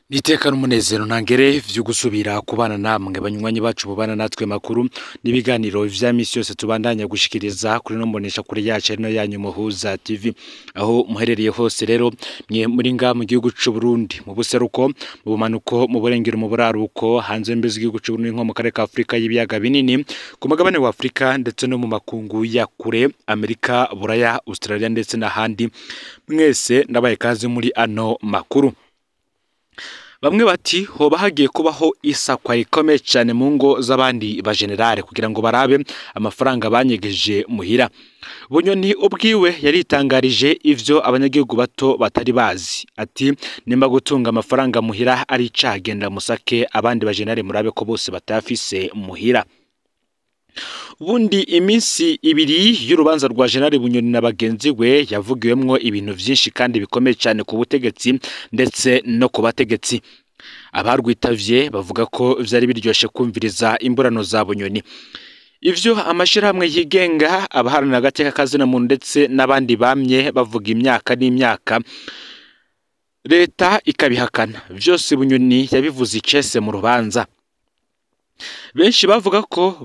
Niteka n'umunezero ntangere vyo gusubira kubana namwe banywanyi bacu bubana natwe makuru n'ibiganiro vya misi yose tubandanya gushikiriza kuri no mbonesha kure yacu ari no yanyu Muhuza TV aho muherereye hose. Rero mwe muri nga mu gihugu c'u Burundi, mu buseruko, mu bumanuko, mu burengero, mu buraruko, hanze mbe z'igihugu c'u Burundi nko mu karere ka Afrika y'ibiyaga binini, ku mugabane wa Afrika ndetse no mu makungu ya kure, Amerika, Buraya, Australia ndetse n'ahandi, mwese ndabaye kaze muri ano makuru. Bamwe bati hoba hagiye kubaho isakwa rikomeye cyane mu ngo z'abandi bajenerale kugira ngo barabe amafaranga banyegeje muhira. Bunyoni ubwiwe yaritangarije ivyo abanyagihugu bato batari bazi, ati nimba gutunga amafaranga muhira ari icaha, genda musake abandi bajenerale murabe ko bose batafise muhira. Ubundi iminsi ibiri y'urubanza rwa General Bunyoni na bagenzi we yavugiwemwo ibintu vyinshi kandi bikomeye cyane ku butegetsi ndetse no ku bategetsi. Abarwitavye bavuga ko vyari biryoshe kumviriza imburano za Bunyoni. Ivyo amashirahamwe yigenga, abaharanira agateka kazina muntu ndetse n'abandi bamye bavuga imyaka n'imyaka, leta ikabihakana, vyose Bunyoni yabivuze icese mu rubanza. Benshi bavuga ko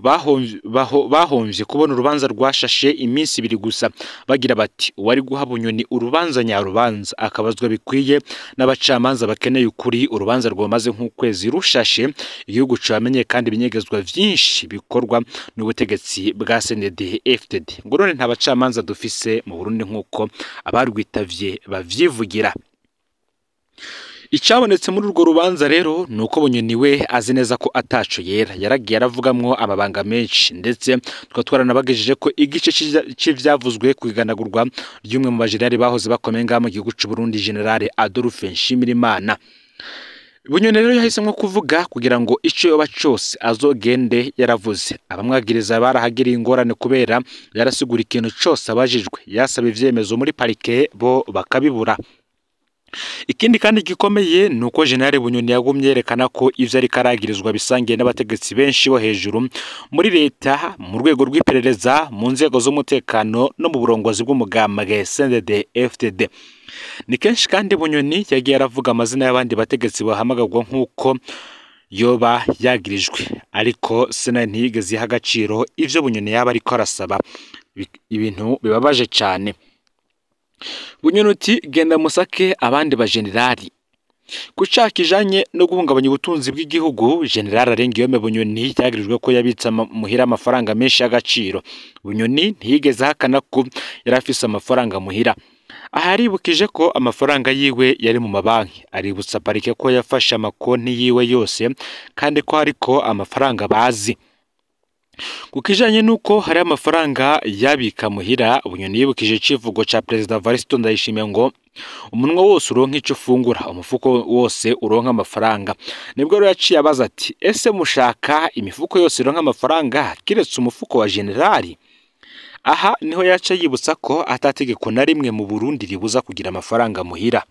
bahomvye kubona urubanza rwashashe iminsi ibiri gusa, bagira bati uwari guha Bunyoni urubanza nyarubanza akabazwa bikwiye n'abacamanza bakeneye ukuri, urubanza rwamaze nk'ukwezi rushashe, igihugu camenye kandi ibinyegezwa vyinshi bikorwa n'ubutegetsi bwa CNDD-FDD. Ngo none nta bacamanza dufise mu Burundi nk'uko abarwitavye bavyivugira. Icabonetse muri urwo rubanza rero nuko Bunyoni we azi neza ko ataco yera, yaragiye aravugamwo amabanga menshi, ndetse tukaba twaranabagejeje ko igice c'ivyavuzwe ku iganagurwa ry'umwe mu bajenerali bahoze bakomeye ngaha mu gihugu c'u Burundi, General Adolphe Nshimirimana. Bunyoni rero yahisemwo kuvuga kugira ngo ico yoba cose azogende yaravuze. Abamwagiriza barahagiriye ingorane kubera yarasigura ikintu cose abajijwe, yasaba ivyemezo muri parike bo bakabibura. Ikindi kandi gikomeye nuko General Bunyoni yagumye yerekana ko ivyo ariko aragirizwa bisangiye n'abategetsi benshi bo hejuru muri leta, mu rwego rw'iperereza, mu nzego z'umutekano no mu burongozi bw'umugambwe CNDD-FDD. Ni kenshi kandi Bunyoni yagiye aravuga amazina y'abandi bategetsi bahamagagwa nk'uko yoba yagirijwe, ariko sena ntiyigeze iha agaciro ivyo Bunyoni yaba ariko arasaba, ibintu bibabaje cane. Bunyoni uti genda musake abandi bajenerali. Ku caha kijanye no guhungabanya ubutunzi bw'igihugu, General Arengiyome Bunyoni yagirijwe ko yabitse muhira amafaranga menshi y'agaciro. Bunyoni ntiyigeze ahakana ko yari afise amafaranga muhira. Aha yaribukije ko amafaranga yiwe yari mu mabanki, aributsa parike ko yafashe amakonti yiwe yose kandi ko hariko amafaranga bazi. Ku kijanye nuko hari amafaranga yabika muhira, Bunyoni yibukije icivugo ca Perezida Varisito Ndayishimiye ngo umunwa wose uronka ico ufungura, umufuko wose uronka amafaranga. Nibwo rero yaciye abaza ati ese mushaka imifuko yose ironka amafaranga kiretse umufuko wa generali? Aha niho yaca yibutsa ko atategeko na rimwe mu Burundi ribuza kugira amafaranga muhira.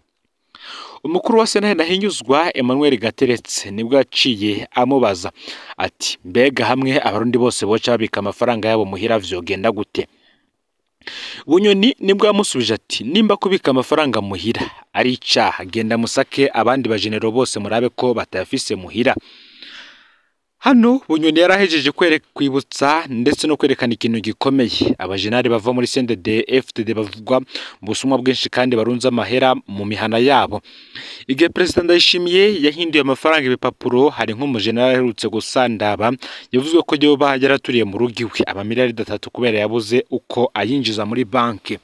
Umukuru wa Sentare Ntahinyuzwa Emmanuel Gateretse nibwo yaciye amubaza ati mbega hamwe abarundi bose boca babika amafaranga yabo muhira vyogenda gute? Bunyoni nibwo yamusubije ati nimba kubika amafaranga muhira ari icaha, genda musake abandi bajenero bose murabe ko batayafise muhira. Hano Bunyoni yarahejeje kwibutsa ndetse no kwerekana ikintu gikomeye. Abajenali bava muri CNDD-FDD bavugwa mu busumwa bwinshi kandi barunze amahera mu mihana yabo. Igihe Perezida Ndayishimiye yahinduye amafaranga ibipapuro, hari nk'umujenerali aherutse gusandaba yavuzwe ko yoba yaraturiye mu rugo iwe amamiliyaridi 3 kubera yabuze uko ayinjiza muri banki.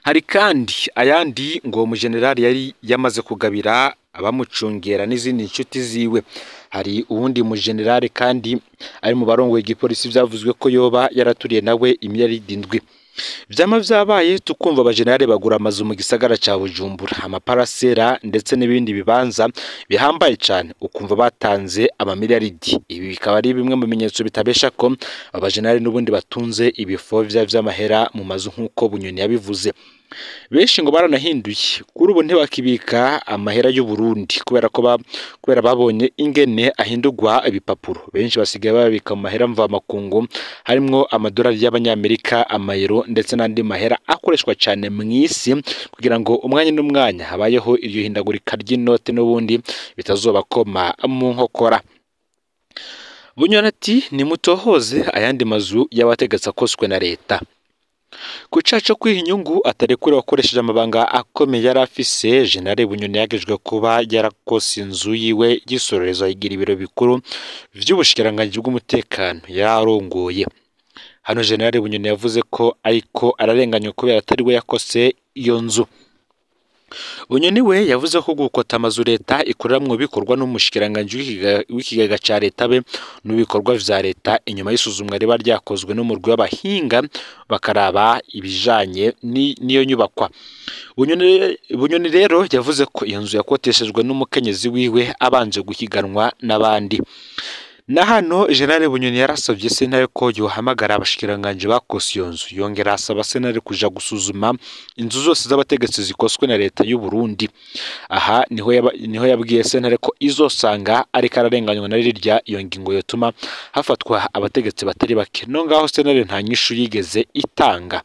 Hari kandi ayandi ngo uwo mujenerali yari yamaze kugabira abamucungera n'izindi nshuti ziwe. Hari uwundi mujenerali kandi ari mu barongoye igipolisi vyavuzwe ko yoba yaraturiye nawe imiliyaridi 7. Vyama vyabaye tukumva abajenerali bagura amazu mu gisagara ca Bujumbura, amaparasera ndetse n'ibindi bibanza bihambaye cane, ukumva batanze amamiliyaridi. Ibi bikaba ari bimwe mu bimenyetso bitabesha ko abajenerali n'ubundi batunze ibifovya vy'amahera mu mazu nk'uko Bunyoni yabivuze. Benshi ngo baranahinduye, kuri ubu ntibakibika amahera y'u Burundi kubera ko kubera babonye ingene ahindurwa ibipapuro. Benshi basigaye babika mu mahera mvamakungu, harimwo amadolari y'abanyamerika, amayero ndetse n'andi mahera akoreshwa cyane mu isi, kugira ngo umwanya n'umwanya habayeho iryo hindagurika ry'inote n'ubundi bitazobakoma mu nkokora. Bunyoni ati nimutohoze ayandi mazu y'abategetsi akoswe na leta. Ku caha co kwiha inyungu atarekuriwe akoresheje amabanga akomeye yari afise, General Bunyoni yagejwe kuba yarakose inzu yiwe y'isororezo ayigira ibiro bikuru vy'ubushikiranganji bw'umutekano yararongoye. Hano General Bunyoni yavuze ko ariko ararenganywa kubera atari we yakose iyo nzu. Bunyoni we yavuze ko gukota amazu leta ikoreramwo bikorwa n'umushikiranganji w'ikigega ca leta be n'ibikorwa vya leta inyuma y'isuzumwa riba ryakozwe n'umurwi w'abahinga bakaraba ibijanye n'iyo nyubakwa. Bunyoni rero yavuze ko iyo nzu yakoteshejwe n'umukenyezi wiwe abanje guhiganwa n'abandi. Na hano General Bunyoni yarasavye sentare ko yohamagara abashikiranganji bakose iyo nzu, yongera asaba sentare kuja gusuzuma inzu zose z'abategetsi zikoswe na leta y'u Burundi. Aha niho yabwiye sentare ko izosanga ariko ararenganywa na rirya iyo ngingo yotuma hafatwa abategetsi batari bake. No ngaho sentare nta nyishu yigeze itanga.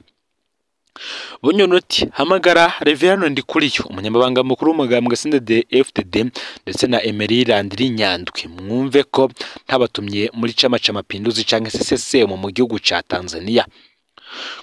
Bunyoni ati hamagara Reverend Ndikuriyo, umunyamabanga mukuru w'umugambwe CNDD-FDD ndetse na Emery Landry Nyandwi, mwumve ko ntabatumye muri Chama ca Mapinduzi canke CCM mu gihugu ca Tanzania.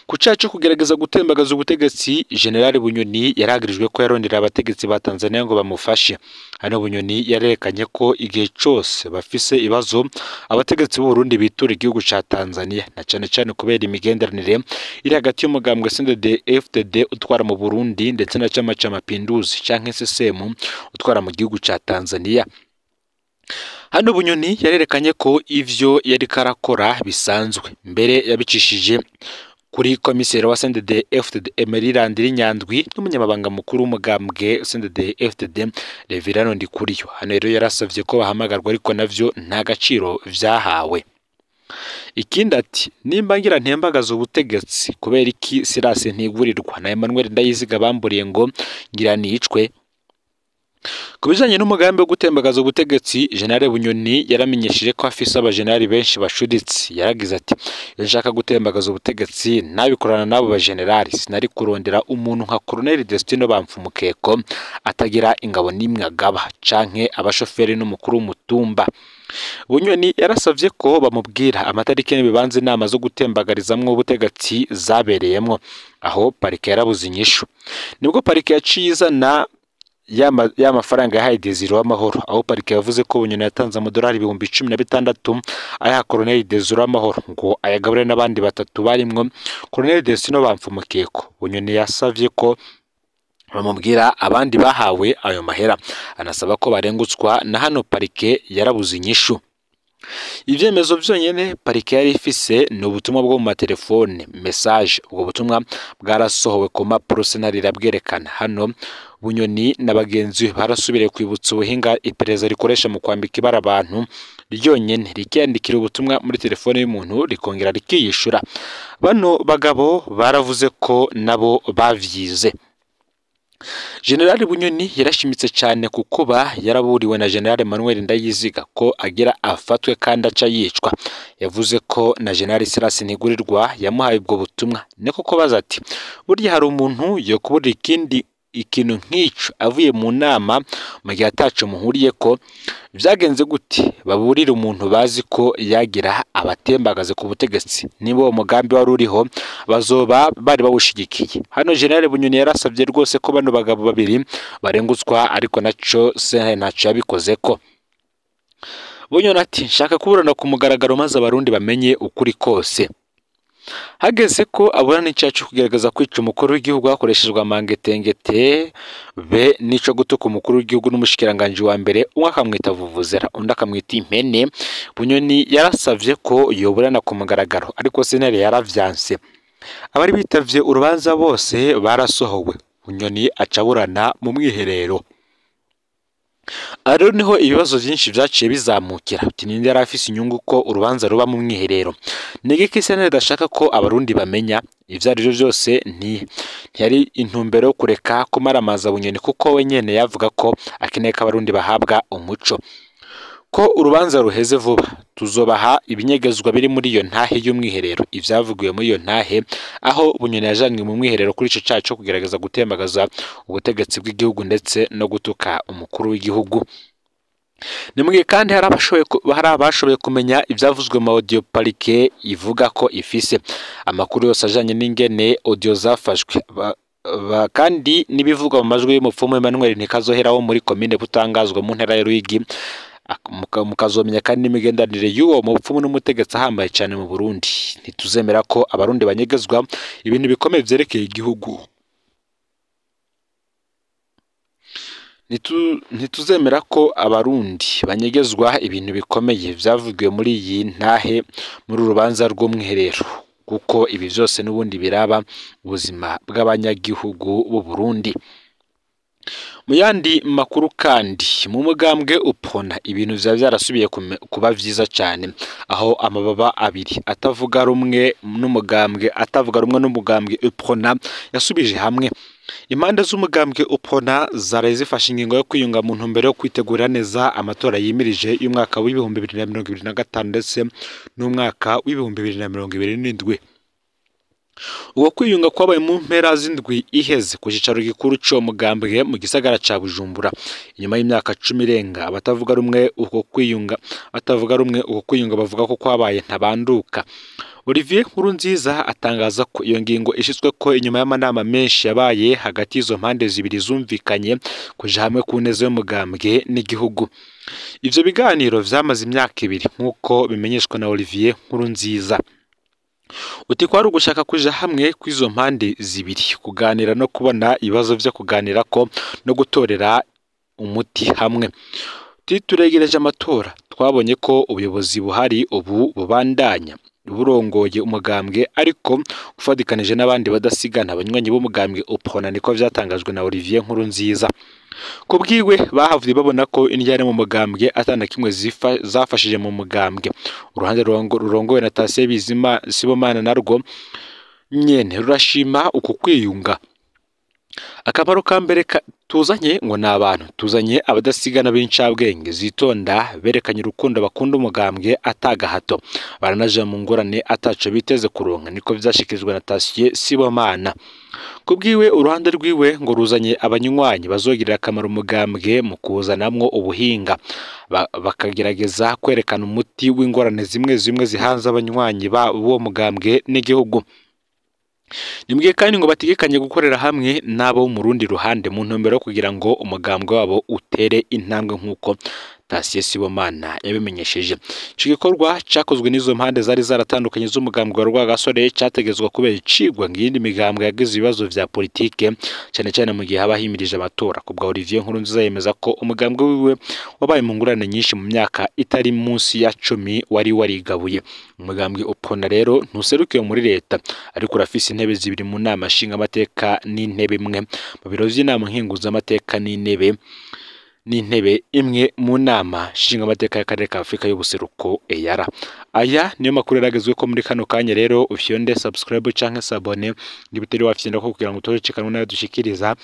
Ku caha co kugerageza gutembagaza ubutegetsi, General Bunyoni yaragirijwe ko yarondera abategetsi ba Tanzania ngo bamufashe. Hano Bunyoni yarerekanye ko igihe cose bafise ibibazo abategetsi b'u Burundi bitura igihugu ca Tanzania, na cane cane kubera imigenderanire iri hagati y'umugambwe CNDD-FDD utwara mu Burundi ndetse na Chama ca Mapinduzi canke CCM utwara mu gihugu ca Tanzania. Hano Bunyoni yarerekanye ko ivyo yariko arakora bisanzwe, mbere yabicishije kuri komiseri wa CNDD-FDD Emery Landry Nyandwi n'umunyamabanga mukuru w'umugambwe CNDD-FDD Reverend Ndikuriyo. Hano rero yarasavye ko bahamagarwa ariko navyo nta gaciro vyahawe. Ikindi ati nimba ngira ntembagaza ubutegetsi kubera iki Silas Ntigurirwa na Emmanuel Ndayiziga bamburiye ngo ngira nicwe. Ku bijanye n'umugambi wo gutembagaza ubutegetsi, General Bunyoni yaramenyesheje ko afise abajenerali benshi bacuritse. Yaragize ati iyo nshaka gutembagaza ubutegetsi nabikorana n'abo bajenerali, sinari kurondera umuntu nka Colonel Destino Bamfumukeko atagira ingabo n'imwe agaba canke abashoferi n'umukuru w'umutumba. Bunyoni yarasavye ko bamubwira amatariki n'ibibanza inama zo gutembagarizamwo ubutegetsi zabereyemwo, aho parike yarabuze inyishu. Nibwo parike yaciye izana ya mafaranga yahaye Desire Uwamahoro, aho parike yavuze ko Bunyoni yatanze amadolari 16,000 ayaha Colonel Desire Uwamahoro ngo ayagabure n'abandi batatu barimwo Colonel Destino Bamfumukeko. Bunyoni yasavye ko bamubwira abandi bahawe ayo mahera, anasaba ko barengutswa, na hano parike yarabuze inyishu. Ivyemezo vyonyene parike yari ifise ni ubutumwa bwo mu matelefone message. Ubwo butumwa bwarasohowe ku mpapuro sentare irabwerekana. Hano Bunyoni na bagenzi be barasubiriye kwibutsa ubuhinga iperereza rikoresha mu kwambika ibara abantu ryonyene, rikiyandikira ubutumwa muri telefone y'umuntu rikongera rikiyishura. Bano bagabo baravuze ko nabo bavyize. General Bunyoni yarashimitse cyane ku kuba yaraburiwe na General Emmanuel Ndayiziga ko agira afatwe kandi aca yicwa. Yavuze ko na General Silas Ntigurirwa yamuhaye ubwo butumwa. Niko kubaza ati burya hari umuntu yo kuburira ikindi ikintu nk'ico avuye mu nama mu gihe ataco muhuriye ko vyagenze gute baburira umuntu bazi ko yagira abatembagaze ku butegetsi? Niba uwo mugambi wari uriho bazoba bari bawushigikiye. Hano General Bunyoni yarasavye rwose ko bano bagabo babiri barengutswa, ariko naco sentare ntaco yabikozeko. Bunyoni ati nshaka kuburana ku mugaragaro maze abarundi bamenye ukuri kose. Hageze ko aburana icaha co kugerageza kwica umukuru w'igihugu hakoreshejwe amangetengete be n'ico gutuka umukuru w'igihugu n'umushikiranganji wa mbere, umwe akamwita vuvuzera undi akamwita impene. Bunyoni yarasavye ko yoburana ku mugaragaro, ariko sentare yaravyanse. Abari bitavye urubanza bose barasohowe, Bunyoni aca aburana mu mwiherero. Rero niho ibibazo vyinshi vyaciye bizamukira. Uti ninde yari afise inyungu ko urubanza ruba mu mwiherero? Ni igiki sentare idashaka ko abarundi bamenya? Ivyo arivyo vyose ntiyari intumbero yo kureka kumaramaza Bunyoni, kuko we nyene yavuga ko akeneye ko abarundi bahabwa umuco. Ko urubanza ruheze vuba tuzobaha ibinyegezwa biri muri iyo ntahe y'umwiherero. Ivyavugiwe muri iyo ntahe aho Bunyoni yajanywe mu mwiherero kuri ico caha co kugerageza gutembagaza ubutegetsi bw'igihugu ndetse no gutuka umukuru w'igihugu. Ni mugihe kandi hari abashoboye kumenya ivyavuzwe mu audio parike ivuga ko ifise amakuru yose ajanye n'ingene audio zafashwe kandi n'ibivugwa mu majwi y'umupfumu Emmanuel Ntikazohera wo muri komine Butangazwa mu ntara ya Ruyigi. Mukazomenya kandi n'imigenderanire y'uwo mupfumu n'umutegetsi ahambaye cyane mu Burundi. Ntituzemera ko abarundi banyegezwa ibintu bikomeye vyerekeye igihugu. Ntituzemera ko abarundi banyegezwa ibintu bikomeye vyavugiwe muri iyi ntahe muri urubanza rw'umwiherero, kuko ibi vyose n'ubundi biraba ubuzima bw'abanyagihugu b'u Burundi. Mu yandi makuru kandi, mu mugambwe Upona ibintu vyaba vyarasubiye kuba vyiza cane, aho amababa abiri atavuga rumwe n'umugambwe Upona yasubije hamwe. Impande z'umugambwe Upona zaraye zifashe ingingo yo kwiyunga mu ntumbero yo kwitegura neza amatora yimirije y'umwaka w'2025 ndetse n'umwaka w'2027. Uwo kwiyunga kwabaye mu mpera z'indwi iheze ku cicaro gikuru c'uwo mugambwe mu gisagara ca Bujumbura, inyuma y'imyaka 10 irenga abatavuga rumwe uko kwiyunga bavuga ko kwabaye ntabanduka. Olivier Nkurunziza atangaza ko iyo ngingo ishitswe ko inyuma y'amanama menshi yabaye hagati y'izo mpande zibiri zumvikanye kuja hamwe ku neza y'umugambwe n'igihugu. Ivyo biganiro vyamaze imyaka ibiri nk'uko bimenyeshwa na Olivier Nkurunziza. Uti kwari ugushaka kuja hamwe kw'izo mpande zibiri, kuganira no kubona ibibazo vyo kuganirako no gutorera umuti hamwe. Uti turegereje amatora, twabonye ko ubuyobozi buhari ubu bubandanya burongoye umugambwe ariko ufadikanije n'abandi badasigana abanywanyi b'umugambwe Upona, niko vyatangajwe na Olivier Nkurunziza. Kubwiwe bahavuye babona ko indyane mu mugambwe atana kimwe zafashije mu mugambwe. Uruhande rurongowe na Tasie Bizima Sibomana narwo nyene rurashima uku kwiyunga. Akamaro ka mbere tuzanye ngo ni abantu, tuzanye abadasigana b'incabwenge zitonda, berekanye urukundo bakunda umugambwe atagahato, baranaje mu ngorane ataco biteze kuronka, niko vyashikirijwe na Tasie Sibomana. Kubwiwe uruhande rwiwe ngo ruzanye abanywanyi bazogirira akamaro umugambwe mu kuzanamwo ubuhinga, bakagerageza kwerekana umuti w'ingorane zimwe zimwe zihanze abanywanyi b'uwo mugambwe n'igihugu. Nimbwiye kandi ngo bategekanye gukorera hamwe n'abo mu rundi ruhande mu ntumbero kugira ngo umugambwe wabo utere intambwe nk'uko Tasie Sibomana yabimenyesheje. Ico gikorwa cakozwe n'izo mpande zari zaratandukanye z'umugambwe wa Rwagasore categezwa kubera icigwa ngiyindi migambwe yagize ibibazo vya politike cyane cyane mu gihe haba himirije amatora. Kubwa Olivier Nkurunziza yemeza ko umugambwe wiwe wabaye mu ngurane nyinshi mu myaka itari munsi ya 10 wari warigabuye. Umugambwe Upona rero ntuserukiye muri leta, ariko urafise intebe zibiri mu nama nshingamateka n'intebe imwe mu biro vy'inama nkenguzamateka n'intebe imwe mu nama nshingamateka y'akarere ka Afrika y'ubuseruko EAR. Aya niyo makuru yaragezwe ko muri kano kanya. Rero ufyonde subscribe canke s'abonner ngibiteri wafyenda ko kugira ngo utocikanwe nayo dushikiriza.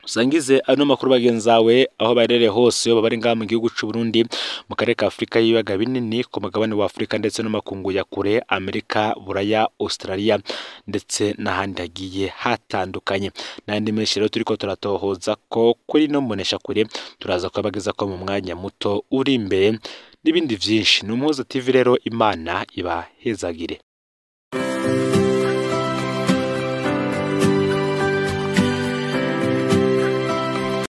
Usangize ano makuru bagenzawe aho barere hose baba bari ngaha mu gihugu c'u Burundi, mu karere ka Afrika y'ibiyaga binini, ku mugabane wa Afrika ndetse no makungu ya kure, Amerika, Buraya, Australia ndetse n'ahandi hagiye hatandukanye. N'andi menshi rero turiko turatohoza ko kuri no mbonesha kure turaza kubageza ko mu mwanya muto uri imbere n'ibindi vyinshi. Ni Umuhoza TV rero, Imana ibahezagire.